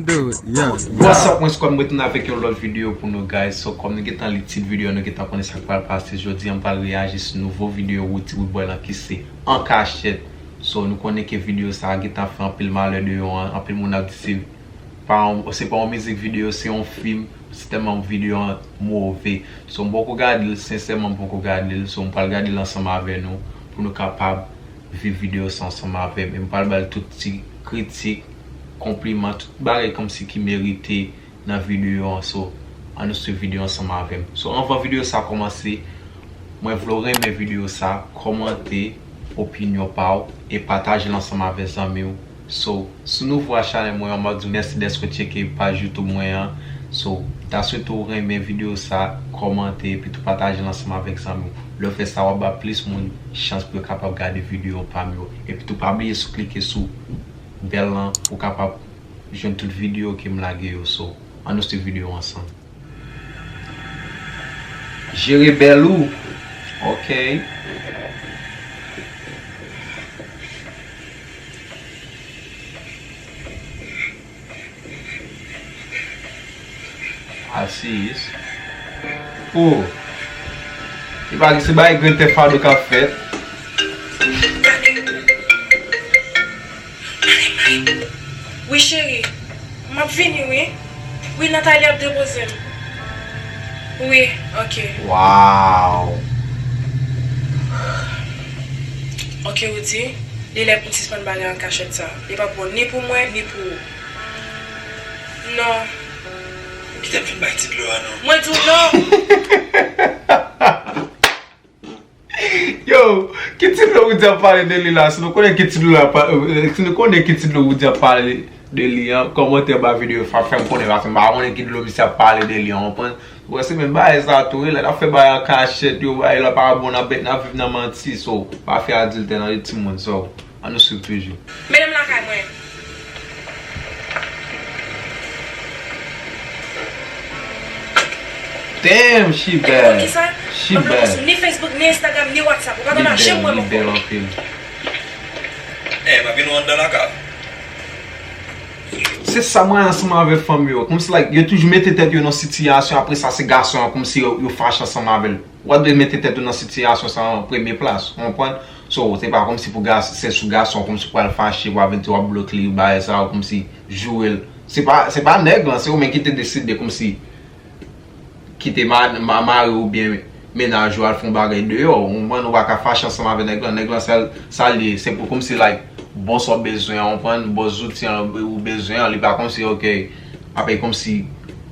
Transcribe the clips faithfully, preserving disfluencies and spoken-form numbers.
Do it, yeah. What's up, mwen se Kwame, mwen retounen avèk yon lòt videyo pou nou, guys. So, kòm nou gentan li tit videyo, nou gentan konnen sa k pral pase. Jodi a, m pral reyaji sou nouvo videyo Roody Roodboy lan ki se An Kachèt. So, nou konnen ke videyo sa a gentan fè anpil malè deyò an, anpil moun ap di se pa yon, se pa yon mizik videyo, se yon fim, se tèlman videyo an move. So, m poko gade l, sensèman, m poko gade l. So, m pral gade l ansanm avè nou, pou nou kapab viv videyo sa ansanm avè m. E m pral ba l tout ti kritik, konpliman, tout bagay kòmsi ki merite nan videyo an. So, ann nou swiv videyo ansanm avè m. So, anvan videyo sa kòmanse, mwen vle w renmen videyo sa, kòmante opinyon pa w e pataje l ansanm avè zanmi w. So, si w nouvo a chanèl mwen an, m ap di w mèsi dèske w tcheke paj YouTube mwen an. So, ta swete w renmen videyo sa, kòmante, epi tou pataje l ansanm avèk zanmi w. Lè w fè sa, w ap ba plis moun chans pou yo kapab gade videyo pa m yo. Epi tou, pa bliye sou klike sou bèl lan pou w kapab jwenn tout videyo ke m lage yo. So, ann nou swiv videyo ansanm. Jere bèl ou. Ok. Asiz. Oh. E pa ki se bay grenn tè fado k ap fèt. Wi, cheri. M ap vini, wi. Wi, Nathalie ap depoze m. Wi, ok. Wow. Ok, Roody, li lè pou n sispann bagay an kachèt sa. Li p ap bon ni pou mwen, ni pou ou. Non. Kite m fin bay ti dlo a non. Mwen di w non. Yo, ki ti dlo Roody ap pale de li la? Si nou konnen ki ti dlo la pa, euh, si nou konnen ki ti dlo Roody ap pale de li an, kòmantè anba videyo fa fè m konnen, paske m pa konnen ki dlo misye ap pale de li an, w konprann? Ou wè se menm bagay sa tou wi, lè n ap fè bagay an kachèt, yo, bagay la pa bon, n ap, n ap viv nan manti, so, pa fè adiltè nan vi timoun, so. Ann nou swiv toujou. Medam lakay mwen. Damn, she bad. Ki sa? She bad. Ni Facebook, ni Instagram, ni WhatsApp. Ou pa ka mache mwen. Li bèl anpil. Eh, m ap vin anndan lakay. Se sa mwen ansanm avèk fanm yo. Kòmsi, like, yo toujou mete tèt yo nan sitiyasyon, apre sa, se gason an, kòmsi yo, yo fache ansanm avè l. Ou pa dwe mete tèt ou nan sitiyasyon sa an premye plas, ou konprann? So, se pa kòmsi pou gas-, se sou gason, kòmsi pou al fache, pou al vin di w ap bloke li, bagay sa yo, kòmsi joure l. Se pa, se pa nèg lan, se ou menm ki te deside, kòmsi, kite ma-, ma-, mari w oubyen mennaj ou al fè yon bagay deyò, ou konprann, ou pa ka fache ansanm avè nèg lan. Nèg lan, sa, sa l ye, se pou kòmsi, like, bon sa w bezwen an, ou konprann, bon zouti an ou bezwen an, li pa kòmsi, ok, apre kòmsi,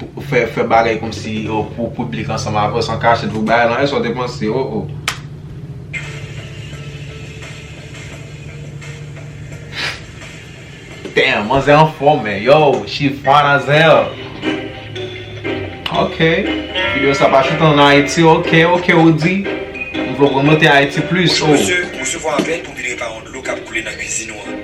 pou fè, fè bagay kòmsi, oh, pou piblik ansanm avè w, san kachèt, pou bagay lan, èske w te panse, oh, oh. Damn, manzè anfòm, men. Yo, she fine as hell. Ok. Videyo sa pa shoot an Ayiti. Ok, ok, Roody. M vle w remonte Ayiti plis. Oh. Mesye, m resevwa apèl pou m vin repare yon dlo k ap koule nan kwizin ou an.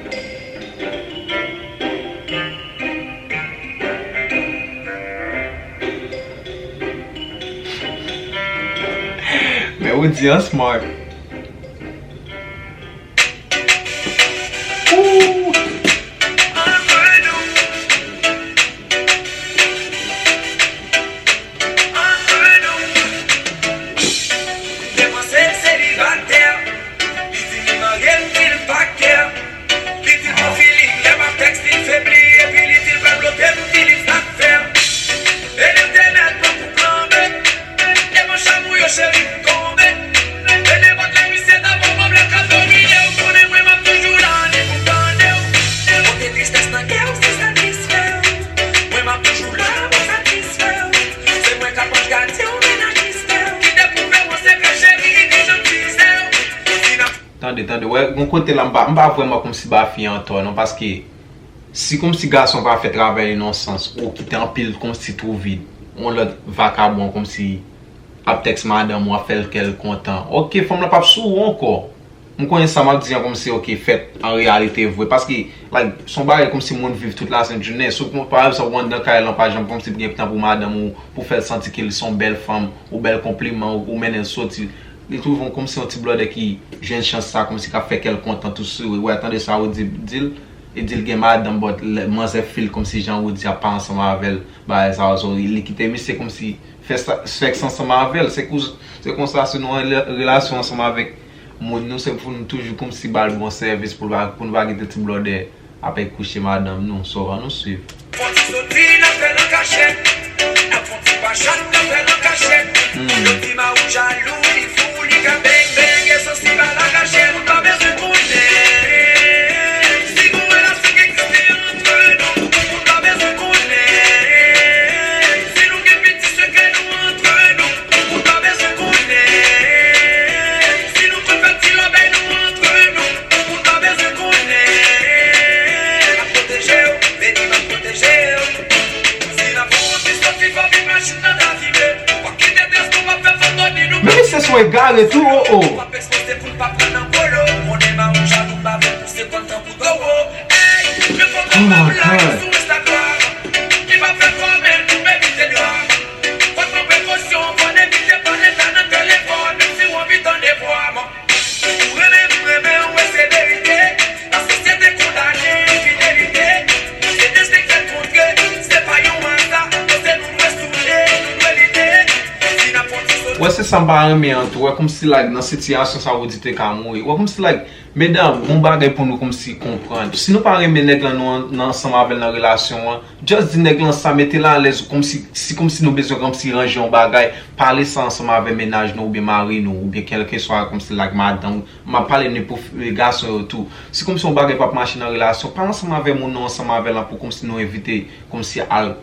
Men Roody an smart. Li di li marye, li di l pa kè. Li di l gon feeling, lè m ap tèks li, l febli, epi li di l pral bloke m, feelings n ap fè. E li te nèt pran pou kanbe. E manch amou yo cheri m tonbe. E nenpòt lè misye ta pran pwoblèm k ap domine, ou konnen mwen m ap toujou la, ni pou m tande w. Kote tristès nan kè w, se satisfè w. Mwen m ap toujou la pou satisfè w. Se mwen k ap anch gade w, men nan kistè w. Kite pou fè w an sekrè cheri, ki jan m tizè w. Tande, tande, wè, gon kote la, m pa, m pa vrèman kòmsi ba fi an tò, non, paske si kòmsi gason pa fè travay li nan sans, ou kite anpil kòmsi twou vid, yon lòt vakabon kòmsi ap tèks madanm ou, ap fè l kè l kontan. Ok, fanm lan p ap sou ou ankò. M konnen sa m ap di an kòmsi, ok, fèt an reyalite vre. Paske, like, se yon bagay kòmsi moun viv tout lasent jounen. Si w, pa egzanp, ou anndan kay lan, pa janm kòmsi gen tan pou madanm ou, pou fè l santi ke li se yon bèl fanm, ou bèl konpliman, ou, ou mennen l soti. Li twouve w kòmsi yon ti blòdè ki jwenn chans sa, kòmsi k ap fè kè l kontan tou souri. Wè, tande sa Roody di l. Li di l gen madanm, but lè manzè feel kòmsi jan Roody ap pale ansanm avè l, bagay sa yo, so li kite misye kòmsi fè sa, sèks ansanm avè l. Se kou, se konsa, si nou an rela-, relasyon ansanm avèk moun nou, se pou nou toujou kòmsi ba l bon sèvis pou l pa, pou nou pa kite ti blòdè ap kouche madanm nou. So, ann nou swiv. Fò ti soti n ap fè l an kachèt. N ap fè on ti pachat n ap fè l an kachèt. Yo di Mawood jalou, li fou, li ka beng beng, e sansi ba l an kachèt. Moun pa bezwen konnen si gon relasyon ki egziste ant nou. Moun pa bezwen konnen si nou gen piti sekrè nou ant nou. Moun pa bezwen konnen si nou konn fè ti lòbèy nou ant nou. Moun pa bezwen konnen. M ap pwoteje w, baby, m ap pwoteje w. Si n ap fè on ti soti, fò vin machin nan ta vibre. W ap kite dèsko, w ap fè foto ni nou. Men misye se on egare tou, o, o. W ap ekspoze pou n pa pran nan kolo. Konnen Mawood jalou, m pa vle pouse kò l tankou towo. Ey, men fò Oh my God. Sou Instagram. Ki pa fè kòmèl pou m evite dram. Fò n pran prekosyon, fò n evite pale sa nan telefòn, menm si w anvi tande vwa m. Ou renmen m, renmen w, e se verite. Lasosyete kondane enfidelite. Se desten k fè l kontre, se pa yon aza, se nou dwe soude, nou dwe lite. Si n ap fè on ti soti. Wè, se sa m pa renmen an tou. Wè, kòmsi, like, nan sitiyasyon sa, Roody te ka mouri. Wè, kòmsi, like, medam, gon bagay pou nou kòmsi konprann. Si nou pa renmen nèg lan, nou an-, nan ansanm avè l nan relasyon an, just di nèg lan sa, mete l alèz, kòmsi, si kòmsi nou bezwen kòmsi ranje yon bagay, pale sa ansanm avè mennaj nou oubyen mari nou, oubyen kèlkeswa kòmsi, like, madanm, m ap pale ni pou f-, gason yo tou. Si kòmsi yon bagay p ap mache nan relasyon, pale ansanm avè moun nou ansanm avè l lan pou kòmsi nou evite kòmsi al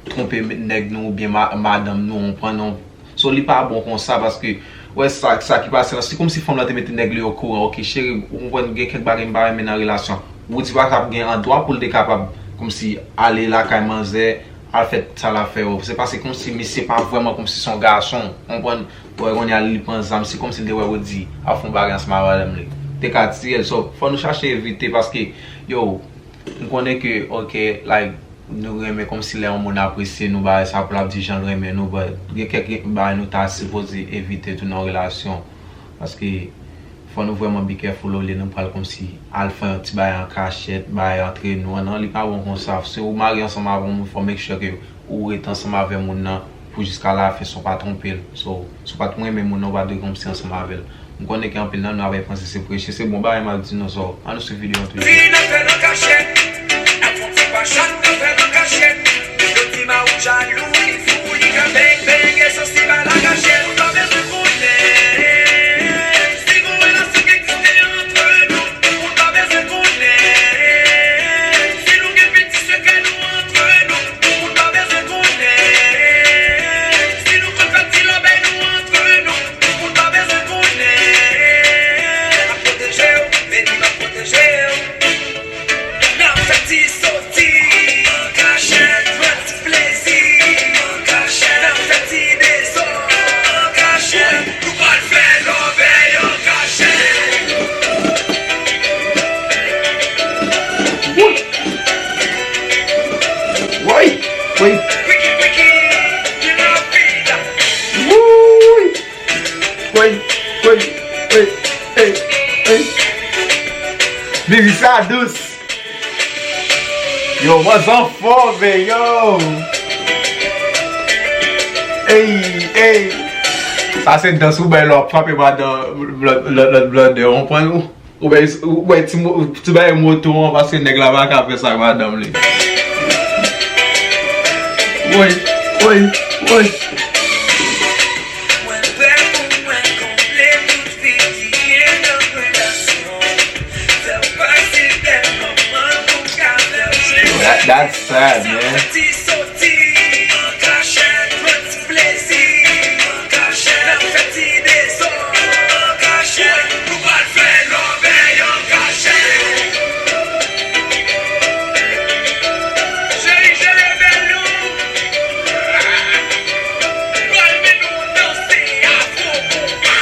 twonpe nèg nou oubyen ma-, madanm nou, ou konprann, non. So, li pa bon konsa, paske, wè, sa, sa ki pase la, se kòmsi fanm lan te mete nèg li okouran, ok, cheri, ou konprann, gen kèk bagay m pa renmen nan relasyon. Roody pa t ap gen andwa pou l te kapab, kòmsi, ale lakay manzè, al fè sa l ap fè yo. Se paske kòmsi misye pa vrèman kòmsi se yon gason, ou konprann, wè, kounye a li pran zam, se kòmsi l te wè Roody ap fè yon bagay ansanm avè madanm li. Te ka tiye l, so, fò nou chache evite, paske, yo, m konnen ke, ok, like, nou renmen kòmsi lè yon moun apresye nou, bagay sa pou l ap di jan l renmen nou, but gen kèk bagay nou ta sipoze evite tou nan relasyon. Paske fò nou vrèman be careful olye nou pral kòmsi al fè yon ti bagay an kachèt, bagay antre nou an, non, li pa bon konsa. Si ou marye ansanm avè yon moun, fò make sure ke ou ret ansanm avè moun nan pou jiska lafen san w pa twonpe l. So, si w pa t renmen moun nan, ou pa dwe kòmsi ansanm avè l. M konnen ke anpil nan nou ap panse se preche, se bon bagay m ap di nou, so, ann nou swiv videyo an toujou. Vin nan fè l an kachèt, n ap fè on ti pachat, n ap fè l an kachèt. Yo di Mawood jalou, li fou, li ka beng beng, e sansi ba l an kachèt. Ou pa bezwen konnen si gon relasyon ki egziste ant nou. Moun pa bezwen konnen si nou gen piti sekrè nou ant nou. Moun pa bezwen konnen si nou konn fè ti lòbèy nou ant nou. Moun pa bezwen konnen. M ap pwoteje w, baby, m ap pwoteje w. N ap fè ti soti an kachèt, pran ti plezi an kachèt, n ap fè ti dezòd an kachèt. Nou pral fè lòbèy an kachèt. Woy! Woy! Woy! Woy! Woy! Woy! Woy! Ey! Ey! Mizik sa dous! Yo, mwen anfòm, yo! Ey, ey! Sa se dans ou bay lè w ap frape madan lòt, lòt, lòt blòdè, w konprann? Ou bay, ou bay ti mo-, ti bay moto an, paske nèg la pa ka fè sa ak madanm li. Woy, woy, woy. Mwen prè pou mwen konble tout vid ki gen nan relasyon. Fè w pase bèl moman pou ka fè w jwenn. Yo, that, that's sad, man. Ti soti an kachèt, pran ti plezi an kachèt. N ap fè ti dezòd an kachèt. Nou pral fè lòbèy an kachèt. Cheri, je leve nou. Pral mennen w danse afro konpa.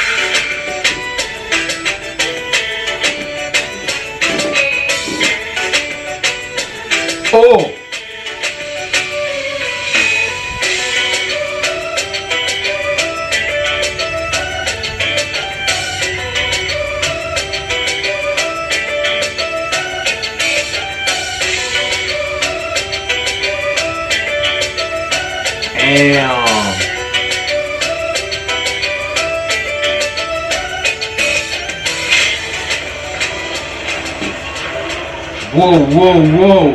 Oh! Damn. Wow, wow, wow.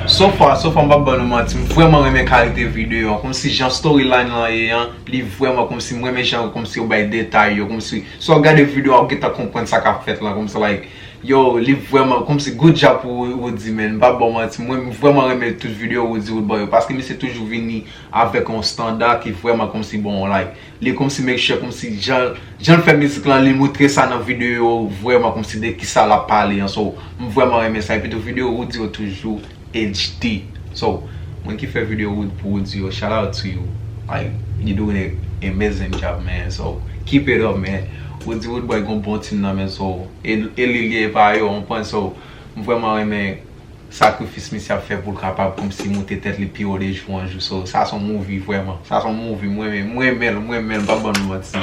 So far, so far, m p ap ban nou manti, m vrèman renmen kalite videyo an. Kòmsi jan storyline lan ye an, li vrèman kòmsi m renmen jan kòmsi yo bay detay yo, kòmsi si w ap gade videyo a, w gentan konprann sa k ap fèt lan, kòmsi, like, yo, li vrèman, kòmsi good job pou Roody, man. M p ap ba w manti, mwen, m vrèman renmen tout videyo Roody Roodboy yo, paske misye toujou vini avèk yon standa ki vrèman kòmsi bon, like, li kòmsi make sure kòmsi jan, jan l fè mizik lan, li moutre sa nan videyo, vrèman kòmsi de kisa l ap pale an, so, m vrèman renmen sa, epi tou videyo Roody yo toujou H D. So, mwen ki fè videyo Rood-, pou Roody yo, shout out to you. Like, you doing a amazing job, man. So, keep it up, man. Roody Roodboy gon bon team nan, man. So, e, e li li e pa yo, w konprann? So, m vrèman renmen sakrifis misye ap fè pou l kapab kòmsi moute tèt li pi wo de jou an jou. So, sa se yon movie vrèman. Sa se yon movie, mwen renmen, mwen renmen l, mwen renmen l, m p ap ban nou manti.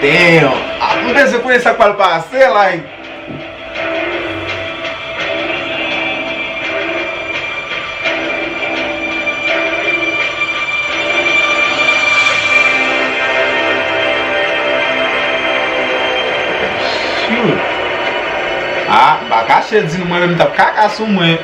Damn! Ah, m bezwen konnen sa k pral pase, like. Shoot. Ah, m pa kache di nou, mwen menm m t ap kaka sou mwen.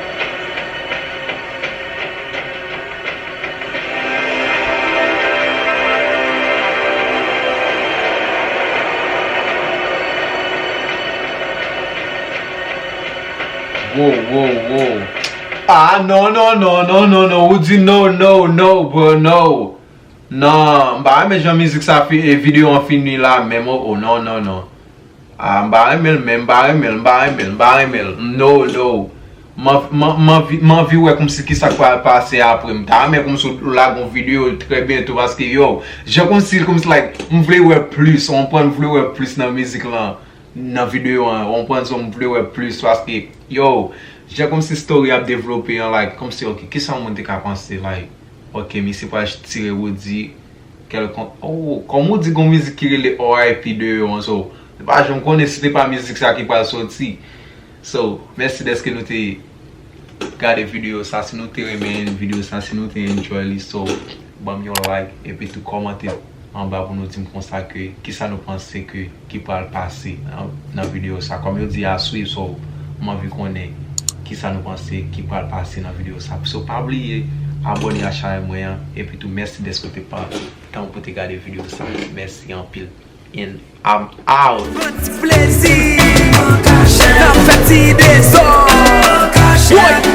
Wow, wow, wow. Ah, non, non, non, Roody, no, no, no, bro, no. Non, m pa renmen jan mizik sa fi, e videyo an fini la, menm, oh, oh, non, non, non. Ah, m pa renmen l, men m pa renmen l, m pa renmen l, m pa renmen l. No, no. M anvi, m an-, m anvi, m anvi wè kòmsi kisa k pral pase apre. M ta renmen kòmsi w lage yon videyo trè byento, paske, yo, jan kòmsi, kòmsi, like, m vle wè plis, w konprann, m vle wè plis nan mizik lan, nan videyo an, w konprann, so m vle wè plis, paske, yo, jan kòmsi story ap devlope an, like, kòmsi, ok, kisa yon moun te ka panse, like, ok, misye pral tire Roody, kèlkonk, oh, kòm ou di, gon mizik ki rele R I P deyò an, so, se pa janm konnen si se pa mizik sa ki pral soti. So, mèsi dèske nou te gade videyo sa, si nou te renmen videyo sa, si nou te enjoy li, so, ban m yon like, epi tou kòmante anba pou nou di m konsa ke kisa nou panse ke ki pral pase nan, nan videyo sa. Kòm yo di a swiv, so, m anvi konnen kisa nou panse ki pral pase nan videyo sa. So, pa bliye abòne a chanèl mwen an, epi tou mèsi dèske w te pran tan pou te gade videyo sa. Mèsi anpil. And I'm out. Pran ti plezi, n ap fè ti dezòd.